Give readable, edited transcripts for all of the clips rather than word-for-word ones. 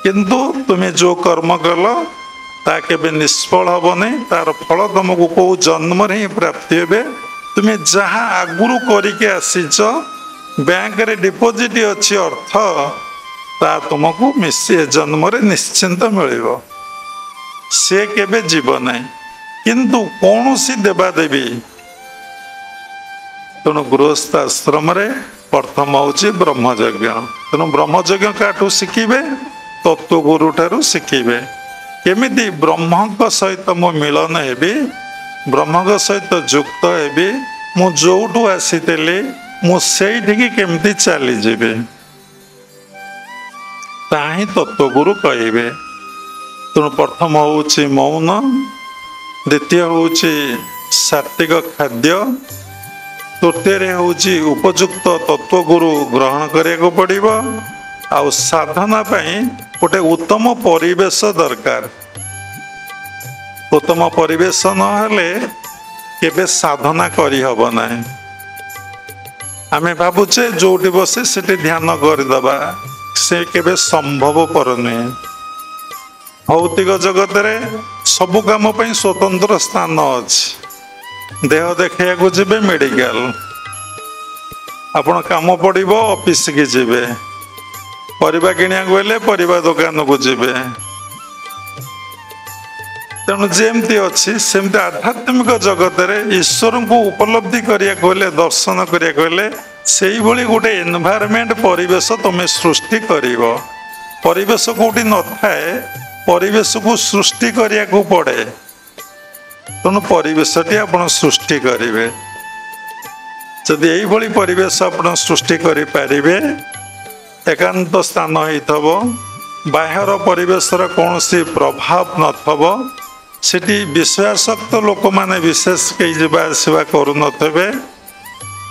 କିନ୍ତୁ ତୁମେ ଯେଉଁ କର୍ମ କଲ ତା କେବେ ନିଷ୍ଫଳ ହେବ ନାହିଁ, ତାର ଫଳ ତୁମକୁ କେଉଁ ଜନ୍ମରେ ହିଁ ପ୍ରାପ୍ତି ହେବେ। ତୁମେ ଯାହା ଆଗରୁ କରିକି ଆସିଛ, ବ୍ୟାଙ୍କରେ ଡିପୋଜିଟ୍ ଅଛି ଅର୍ଥ, ତା ତୁମକୁ ମିଶି ଏ ଜନ୍ମରେ ନିଶ୍ଚିନ୍ତ ମିଳିବ, ସେ କେବେ ଯିବ ନାହିଁ। କିନ୍ତୁ କୌଣସି ଦେବାଦେବୀ, ତେଣୁ ଗୃହସ୍ଥ ଆଶ୍ରମରେ ପ୍ରଥମ ହେଉଛି ବ୍ରହ୍ମଯଜ୍ଞ। ତେଣୁ ବ୍ରହ୍ମଯଜ୍ଞ କାହାଠୁ ଶିଖିବେ? ତତ୍ତ୍ୱଗୁରୁ ଠାରୁ ଶିଖିବେ। କେମିତି ବ୍ରହ୍ମଙ୍କ ସହିତ ମୁଁ ମିଳନ ହେବି, ବ୍ରହ୍ମଙ୍କ ସହିତ ଯୁକ୍ତ ହେବି, ମୁଁ ଯୋଉଠୁ ଆସିଥିଲି ମୁଁ ସେଇଠିକି କେମିତି ଚାଲିଯିବି, ତାହା ହିଁ ତତ୍ତ୍ୱଗୁରୁ କହିବେ। ତେଣୁ ପ୍ରଥମ ହେଉଛି ମୌନ, ଦ୍ୱିତୀୟ ହେଉଛି ସାତ୍ତ୍ୱିକ ଖାଦ୍ୟ, ତୃତୀୟରେ ହେଉଛି ଉପଯୁକ୍ତ ତତ୍ତ୍ୱଗୁରୁ ଗ୍ରହଣ କରିବାକୁ ପଡ଼ିବ, ଆଉ ସାଧନା ପାଇଁ ଗୋଟେ ଉତ୍ତମ ପରିବେଶ ଦରକାର। ଉତ୍ତମ ପରିବେଶ ନହେଲେ କେବେ ସାଧନା କରିହେବ ନାହିଁ। ଆମେ ଭାବୁଛେ ଯୋଉଠି ବସେ ସେଠି ଧ୍ୟାନ କରିଦେବା, ସେ କେବେ ସମ୍ଭବପର ନୁହେଁ। ଭୌତିକ ଜଗତରେ ସବୁ କାମ ପାଇଁ ସ୍ୱତନ୍ତ୍ର ସ୍ଥାନ ଅଛି। ଦେହ ଦେଖେଇବାକୁ ଯିବେ ମେଡ଼ିକାଲ, ଆପଣ କାମ ପଡ଼ିବ ଅଫିସକି ଯିବେ, ପରିବା କିଣିବାକୁ ହେଲେ ପରିବା ଦୋକାନକୁ ଯିବେ। ତେଣୁ ଯେମିତି ଅଛି ସେମିତି ଆଧ୍ୟାତ୍ମିକ ଜଗତରେ ଈଶ୍ୱରଙ୍କୁ ଉପଲବ୍ଧି କରିବାକୁ ହେଲେ, ଦର୍ଶନ କରିବାକୁ ହେଲେ ସେଇଭଳି ଗୋଟେ ଏନଭାୟରମେଣ୍ଟ ପରିବେଶ ତୁମେ ସୃଷ୍ଟି କରିବ। ପରିବେଶ କେଉଁଠି ନଥାଏ, ପରିବେଶକୁ ସୃଷ୍ଟି କରିବାକୁ ପଡ଼େ। ତେଣୁ ପରିବେଶଟି ଆପଣ ସୃଷ୍ଟି କରିବେ। ଯଦି ଏଇଭଳି ପରିବେଶ ଆପଣ ସୃଷ୍ଟି କରିପାରିବେ, ଏକାନ୍ତ ସ୍ଥାନ ହେଇଥିବ, ବାହ୍ୟର ପରିବେଶର କୌଣସି ପ୍ରଭାବ ନଥିବ, ସେଠି ବିଷୟାସକ୍ତ ଲୋକମାନେ ବିଶେଷ କେହି ଯିବା ଆସିବା କରୁନଥିବେ,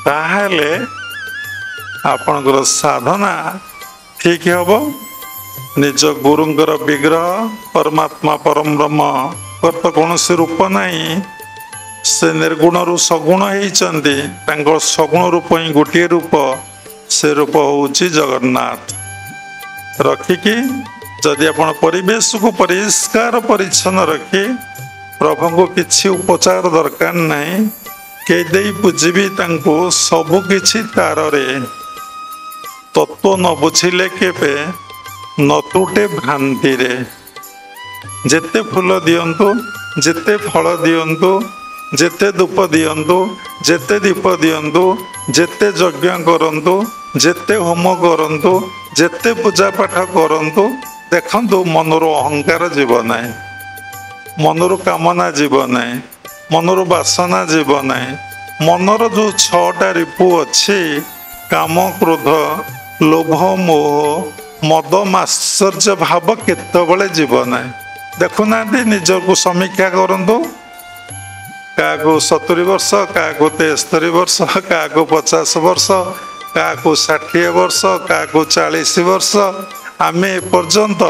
ତାହେଲେ ଆପଣଙ୍କର ସାଧନା ଠିକ୍ ହେବ। ନିଜ ଗୁରୁଙ୍କର ବିଗ୍ରହ ପରମାତ୍ମା ପରମ ବ୍ରହ୍ମଙ୍କର ତ କୌଣସି ରୂପ ନାହିଁ, ସେ ନିର୍ଗୁଣରୁ ସଗୁଣ ହେଇଛନ୍ତି, ତାଙ୍କ ସଗୁଣ ରୂପ ହିଁ ଗୋଟିଏ ରୂପ, ସେ ରୂପ ହେଉଛି ଜଗନ୍ନାଥ। ରଖିକି ଯଦି ଆପଣ ପରିବେଶକୁ ପରିଷ୍କାର ପରିଚ୍ଛନ୍ନ ରଖି ପ୍ରଭୁଙ୍କୁ କିଛି ଉପଚାର ଦରକାର ନାହିଁ, କେହି ଦେଇ ପୂଜିବି ତାଙ୍କୁ ସବୁକିଛି ତାରରେ, ତତ୍ତ୍ୱ ନ ବୁଝିଲେ କେବେ ନ ତୁଟେ ଭ୍ରାନ୍ତିରେ। ଯେତେ ଫୁଲ ଦିଅନ୍ତୁ, ଯେତେ ଫଳ ଦିଅନ୍ତୁ, ଯେତେ ଧୂପ ଦିଅନ୍ତୁ, ଯେତେ ଦୀପ ଦିଅନ୍ତୁ, ଯେତେ ଯଜ୍ଞ କରନ୍ତୁ, ଯେତେ ହୋମ କରନ୍ତୁ, ଯେତେ ପୂଜା ପାଠ କରନ୍ତୁ, ଦେଖନ୍ତୁ ମନରୁ ଅହଙ୍କାର ଯିବ ନାହିଁ, ମନରୁ କାମନା ଯିବ ନାହିଁ, ମନରୁ ବାସନା ଯିବ ନାହିଁ। ମନର ଯେଉଁ 6ଟା ରିପୁ ଅଛି, କାମ, କ୍ରୋଧ, ଲୋଭ, ମୋହ, ମଦ, ମାତ୍ସର୍ଯ୍ୟ ଭାବ କେତେବେଳେ ଯିବ ନାହିଁ। ଦେଖୁନାହାନ୍ତି, ନିଜକୁ ସମୀକ୍ଷା କରନ୍ତୁ। କାହାକୁ 70 ବର୍ଷ, କାହାକୁ 73 ବର୍ଷ, କାହାକୁ 50 ବର୍ଷ, କାହାକୁ 60 ବର୍ଷ, କାହାକୁ 40 ବର୍ଷ। ଆମେ ଏପର୍ଯ୍ୟନ୍ତ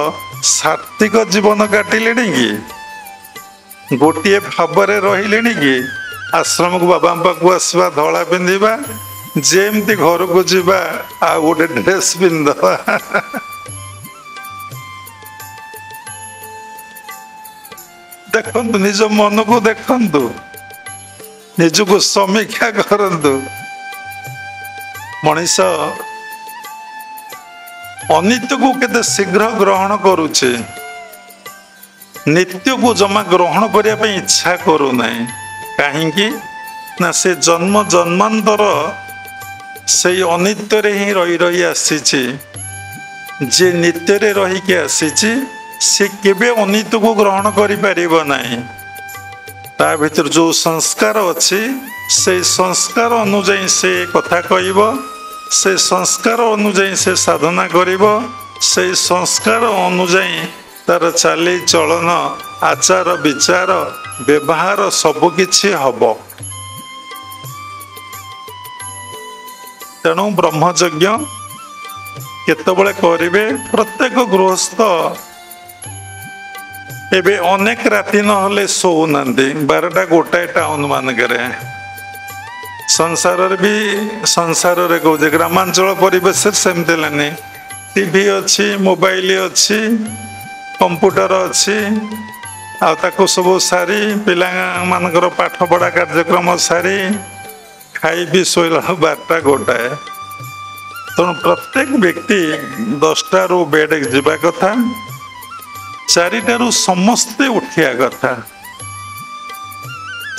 ସାତ୍ତ୍ୱିକ ଜୀବନ କାଟିଲେଣି କି? ଗୋଟିଏ ଭାବରେ ରହିଲେଣି କି? ଆଶ୍ରମକୁ ବାବାଙ୍କ ପାଖକୁ ଆସିବା, ଧଳା ପିନ୍ଧିବା, ଯେମିତି ଘରକୁ ଯିବା ଆଉ ଗୋଟେ ଡ୍ରେସ୍ ପିନ୍ଧିଦେବା। ଦେଖନ୍ତୁ, ନିଜ ମନକୁ ଦେଖନ୍ତୁ, ନିଜକୁ ସମୀକ୍ଷା କରନ୍ତୁ। ମଣିଷ ଅନିତ୍ୟକୁ କେତେ ଶୀଘ୍ର ଗ୍ରହଣ କରୁଛି, ନିତ୍ୟକୁ ଜମା ଗ୍ରହଣ କରିବା ପାଇଁ ଇଚ୍ଛା କରୁନାହିଁ। କାହିଁକି ନା ସେ ଜନ୍ମ ଜନ୍ମାନ୍ତର ସେଇ ଅନିତ୍ୟରେ ହିଁ ରହି ରହି ଆସିଛି। ଯିଏ ନିତ୍ୟରେ ରହିକି ଆସିଛି ସେ କେବେ ଅନିତ୍ୟକୁ ଗ୍ରହଣ କରିପାରିବ ନାହିଁ। ତା ଭିତରେ ଯେଉଁ ସଂସ୍କାର ଅଛି ସେଇ ସଂସ୍କାର ଅନୁଯାୟୀ ସେ କଥା କହିବ, ସେ ସଂସ୍କାର ଅନୁଯାୟୀ ସେ ସାଧନା କରିବ, ସେଇ ସଂସ୍କାର ଅନୁଯାୟୀ ତାର ଚାଲି ଚଳନ, ଆଚାର ବିଚାର, ବ୍ୟବହାର ସବୁକିଛି ହବ। ତେଣୁ ବ୍ରହ୍ମଯଜ୍ଞ କେତେବେଳେ କରିବେ? ପ୍ରତ୍ୟେକ ଗୃହସ୍ଥ ଏବେ ଅନେକ ରାତି ନହେଲେ ଶୋଉନାହାନ୍ତି, 12ଟା 1 ଟାଉନ ମାନଙ୍କରେ, ସଂସାରରେ ବି, ସଂସାରରେ କହୁଛି ଗ୍ରାମାଞ୍ଚଳ ପରିବେଶରେ ସେମିତି ହେଲାନି। ଟିଭି ଅଛି, ମୋବାଇଲ ଅଛି, କମ୍ପ୍ୟୁଟର ଅଛି, ଆଉ ତାକୁ ସବୁ ସାରି ପିଲାମାନଙ୍କର ପାଠ ପଢ଼ା କାର୍ଯ୍ୟକ୍ରମ ସାରି ଖାଇ ପିଇ ଶୋଇଲା 12ଟା 1। ତେଣୁ ପ୍ରତ୍ୟେକ ବ୍ୟକ୍ତି 10ଟାରୁ ବେଡ଼ ଯିବା କଥା, 4ଟାରୁ ସମସ୍ତେ ଉଠିବା କଥା।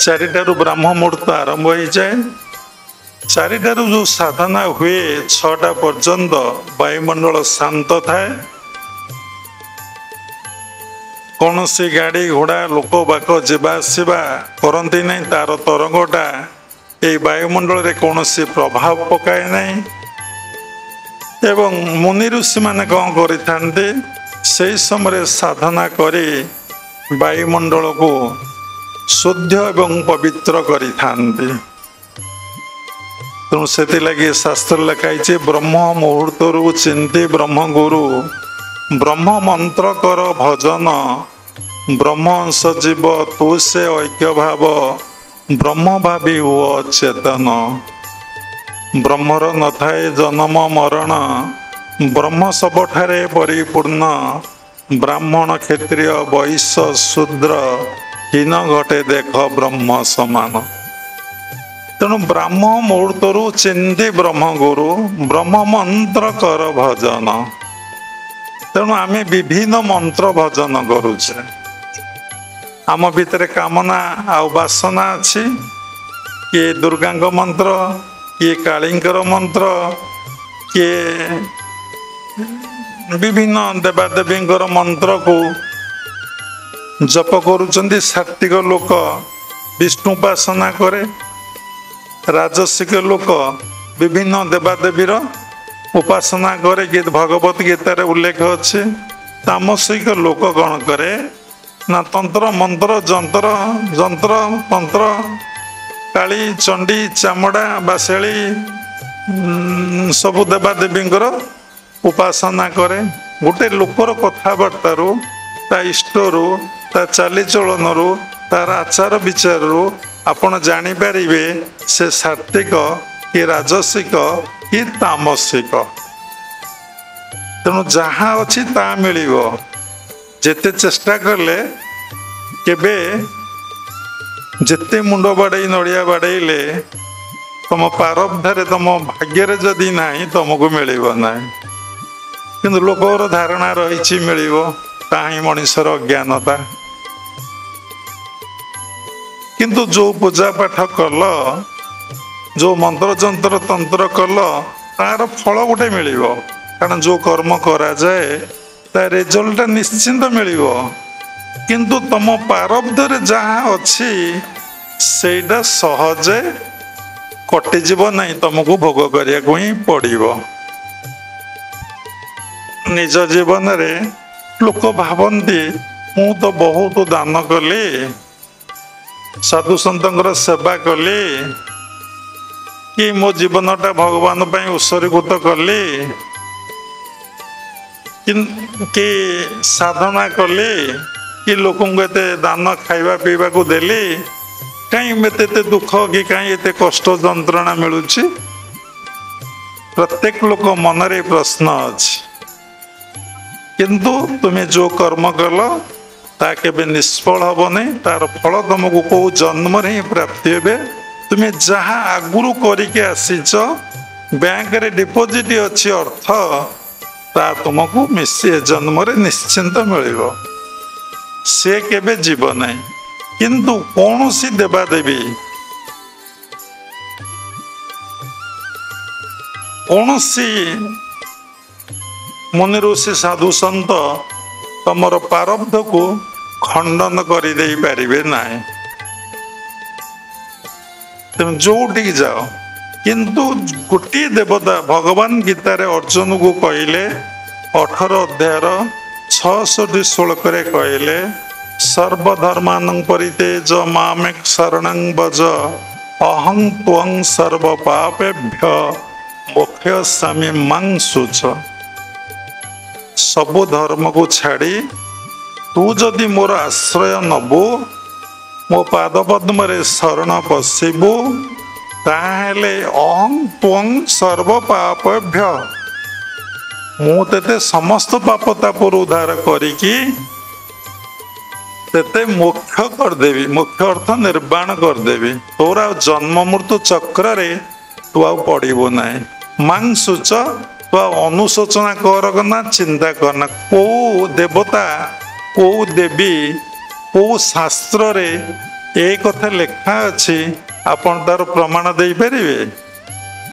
4ଟାରୁ ବ୍ରାହ୍ମ ମୁହୂର୍ତ୍ତ ଆରମ୍ଭ ହେଇଯାଏ। 4ଟାରୁ ଯେଉଁ ସାଧନା ହୁଏ 6ଟା ପର୍ଯ୍ୟନ୍ତ ବାୟୁମଣ୍ଡଳ ଶାନ୍ତ ଥାଏ। କୌଣସି ଗାଡ଼ି ଘୋଡ଼ା ଲୋକ ବାକ ଯିବା ଆସିବା କରନ୍ତି ନାହିଁ। ତାର ତରଙ୍ଗଟା ଏଇ ବାୟୁମଣ୍ଡଳରେ କୌଣସି ପ୍ରଭାବ ପକାଏ ନାହିଁ। ଏବଂ ମୁନି ଋଷିମାନେ କ'ଣ କରିଥାନ୍ତି, ସେଇ ସମୟରେ ସାଧନା କରି ବାୟୁମଣ୍ଡଳକୁ ଶୁଦ୍ଧ ଏବଂ ପବିତ୍ର କରିଥାନ୍ତି। ତେଣୁ ସେଥିଲାଗି ଶାସ୍ତ୍ର ଲେଖା ହେଇଛି, ବ୍ରହ୍ମ ମୁହୂର୍ତ୍ତରୁ ଚିନ୍ତି ବ୍ରହ୍ମଗୁରୁ, ବ୍ରହ୍ମ ମନ୍ତ୍ର କର ଭଜନ, ବ୍ରହ୍ମ ଅଂଶ ଜୀବ ତୁ ସେ ଐକ୍ୟ ଭାବ, ବ୍ରହ୍ମ ଭାବି ହୁଅ ଚେତନ। ବ୍ରହ୍ମର ନଥାଏ ଜନ୍ମ ମରଣ, ବ୍ରହ୍ମ ସବୁଠାରେ ପରିପୂର୍ଣ୍ଣ, ବ୍ରାହ୍ମଣ କ୍ଷତ୍ରିୟ ବୈଶ୍ୟ ଶୂଦ୍ର ହୀନ ଘଟେ ଦେଖ ବ୍ରହ୍ମ ସମାନ। ତେଣୁ ବ୍ରାହ୍ମ ମୁହୂର୍ତ୍ତରୁ ଚିନ୍ତି ବ୍ରହ୍ମଗୁରୁ, ବ୍ରହ୍ମ ମନ୍ତ୍ର କର ଭଜନ। ତେଣୁ ଆମେ ବିଭିନ୍ନ ମନ୍ତ୍ର ଭଜନ କରୁଛେ। ଆମ ଭିତରେ କାମନା ଆଉ ବାସନା ଅଛି। କିଏ ଦୁର୍ଗାଙ୍କ ମନ୍ତ୍ର, କିଏ କାଳୀଙ୍କର ମନ୍ତ୍ର, କିଏ ବିଭିନ୍ନ ଦେବାଦେବୀଙ୍କର ମନ୍ତ୍ରକୁ ଜପ କରୁଛନ୍ତି। ସାତ୍ତ୍ୱିକ ଲୋକ ବିଷ୍ଣୁ ଉପାସନା କରେ, ରାଜସିକ ଲୋକ ବିଭିନ୍ନ ଦେବାଦେବୀର ଉପାସନା କରେ। ଭଗବତ ଗୀତାରେ ଉଲ୍ଲେଖ ଅଛି। ତାମସିକ ଲୋକ କ'ଣ କରେ ନା ତନ୍ତ୍ର ମନ୍ତ୍ର ଯନ୍ତ୍ର ଯନ୍ତ୍ର ତନ୍ତ୍ର କାଳୀ ଚଣ୍ଡୀ ଚାମୁଣ୍ଡା ବାସେଳି ସବୁ ଦେବାଦେବୀଙ୍କର ଉପାସନା କରେ। ଗୋଟେ ଲୋକର କଥାବାର୍ତ୍ତାରୁ, ତା ଇଷ୍ଟରୁ, ତା ଚାଲିଚଳନରୁ, ତାର ଆଚାର ବିଚାରରୁ ଆପଣ ଜାଣିପାରିବେ ସେ ସାତ୍ତ୍ୱିକ କି ରାଜସିକ କି ତାମସିକ। ତେଣୁ ଯାହା ଅଛି ତାହା ମିଳିବ। ଯେତେ ଚେଷ୍ଟା କଲେ କେବେ ଯେତେ ମୁଣ୍ଡ ବାଡ଼େଇ ନଡ଼ିଆ ବାଡ଼େଇଲେ ତମ ପ୍ରାରବ୍ଧରେ ତମ ଭାଗ୍ୟରେ ଯଦି ନାହିଁ ତମକୁ ମିଳିବ ନାହିଁ। କିନ୍ତୁ ଲୋକର ଧାରଣା ରହିଛି ମିଳିବ, ତାହା ହିଁ ମଣିଷର ଅଜ୍ଞାନତା। କିନ୍ତୁ ଯୋଉ ପୂଜା ପାଠ କଲ, ଯୋଉ ମନ୍ତ୍ରଯନ୍ତ୍ର ତନ୍ତ୍ର କଲ, ତାର ଫଳ ଗୋଟେ ମିଳିବ। କାରଣ ଯୋଉ କର୍ମ କରାଯାଏ ତା ରେଜଲ୍ଟଟା ନିଶ୍ଚିନ୍ତ ମିଳିବ। କିନ୍ତୁ ତମ ପ୍ରାରବ୍ଧରେ ଯାହା ଅଛି ସେଇଟା ସହଜେ କଟିଯିବ ନାହିଁ, ତମକୁ ଭୋଗ କରିବାକୁ ହିଁ ପଡ଼ିବ। ନିଜ ଜୀବନରେ ଲୋକ ଭାବନ୍ତି ମୁଁ ତ ବହୁତ ଦାନ କଲି, ସାଧୁ ସନ୍ତଙ୍କର ସେବା କଲି, କି ମୋ ଜୀବନଟା ଭଗବାନ ପାଇଁ ଉତ୍ସର୍ଗୀକୃତ କଲି, କି ସାଧନା କଲି, କି ଲୋକଙ୍କୁ ଏତେ ଦାନ ଖାଇବା ପିଇବାକୁ ଦେଲି, କାହିଁ ଏତେ ଏତେ ଦୁଃଖ କି କାହିଁ ଏତେ କଷ୍ଟ ଯନ୍ତ୍ରଣା ମିଳୁଛି? ପ୍ରତ୍ୟେକ ଲୋକ ମନରେ ପ୍ରଶ୍ନ ଅଛି। କିନ୍ତୁ ତୁମେ ଯୋଉ କର୍ମ କଲ ତା କେବେ ନିଷ୍ଫଳ ହବନି। ତାର ଫଳ ତମକୁ କୋଉ ଜନ୍ମରେ ହିଁ ପ୍ରାପ୍ତି ହେବେ। ତୁମେ ଯାହା ଆଗରୁ କରିକି ଆସିଛ, ବ୍ୟାଙ୍କରେ ଡିପୋଜିଟ୍ ଅଛି ଅର୍ଥ, ତା ତୁମକୁ ମିଶି ଏ ଜନ୍ମରେ ନିଶ୍ଚିନ୍ତ ମିଳିବ, ସେ କେବେ ଯିବ ନାହିଁ। କିନ୍ତୁ କୌଣସି ଦେବାଦେବୀ, କୌଣସି ମୁନି ଋଷି ସାଧୁ ସନ୍ତ ତମର ପ୍ରାରବ୍ଧକୁ ଖଣ୍ଡନ କରିଦେଇ ପାରିବେ ନାହିଁ। ତେଣୁ ଯୋଉଠିକି ଯାଅ, କିନ୍ତୁ ଗୋଟିଏ ଦେବତା ଭଗବାନ ଗୀତାରେ ଅର୍ଜୁନକୁ କହିଲେ, 18 ଅଧ୍ୟାୟର 66 ଶ୍ଲୋକରେ କହିଲେ, ସର୍ବଧର୍ମାନଂ ପରିତ୍ୟଜ ମାମେକ ଶରଣଂ ଭଜ ଅହଂ ତ୍ୱଂ ସର୍ବ ପାପେଭ୍ୟ ମୋକ୍ଷୟିଷ୍ୟାମି ମାଂ ଶୁଚ। ସବୁ ଧର୍ମକୁ ଛାଡ଼ି ତୁ ଯଦି ମୋର ଆଶ୍ରୟ ନବୁ, ମୋ ପାଦ ପଦ୍ମରେ ଶରଣ ପଶିବୁ, ତାହେଲେ ଅହଂ ତ୍ୱଂ ସର୍ବ ପାପେଭ୍ୟ, ମୁଁ ତତେ ସମସ୍ତ ପାପ ତାପରୁ ଉଦ୍ଧାର କରିକି ତତେ ମୋକ୍ଷ କରିଦେବି। ମୋକ୍ଷ ଅର୍ଥ ନିର୍ବାଣ କରିଦେବି। ତୋର ଆଉ ଜନ୍ମ ମୃତ୍ୟୁ ଚକ୍ରରେ ତୁ ଆଉ ପଡ଼ିବୁ ନାହିଁ। ମାଂ ଶୁଚ, ତୁ ଆଉ ଅନୁଶୋଚନା କର ନା, ଚିନ୍ତା କରନା। କୋଉ ଦେବତା, କୋଉ ଦେବୀ, କୋଉ ଶାସ୍ତ୍ରରେ ଏ କଥା ଲେଖା ଅଛି, ଆପଣ ତାର ପ୍ରମାଣ ଦେଇପାରିବେ?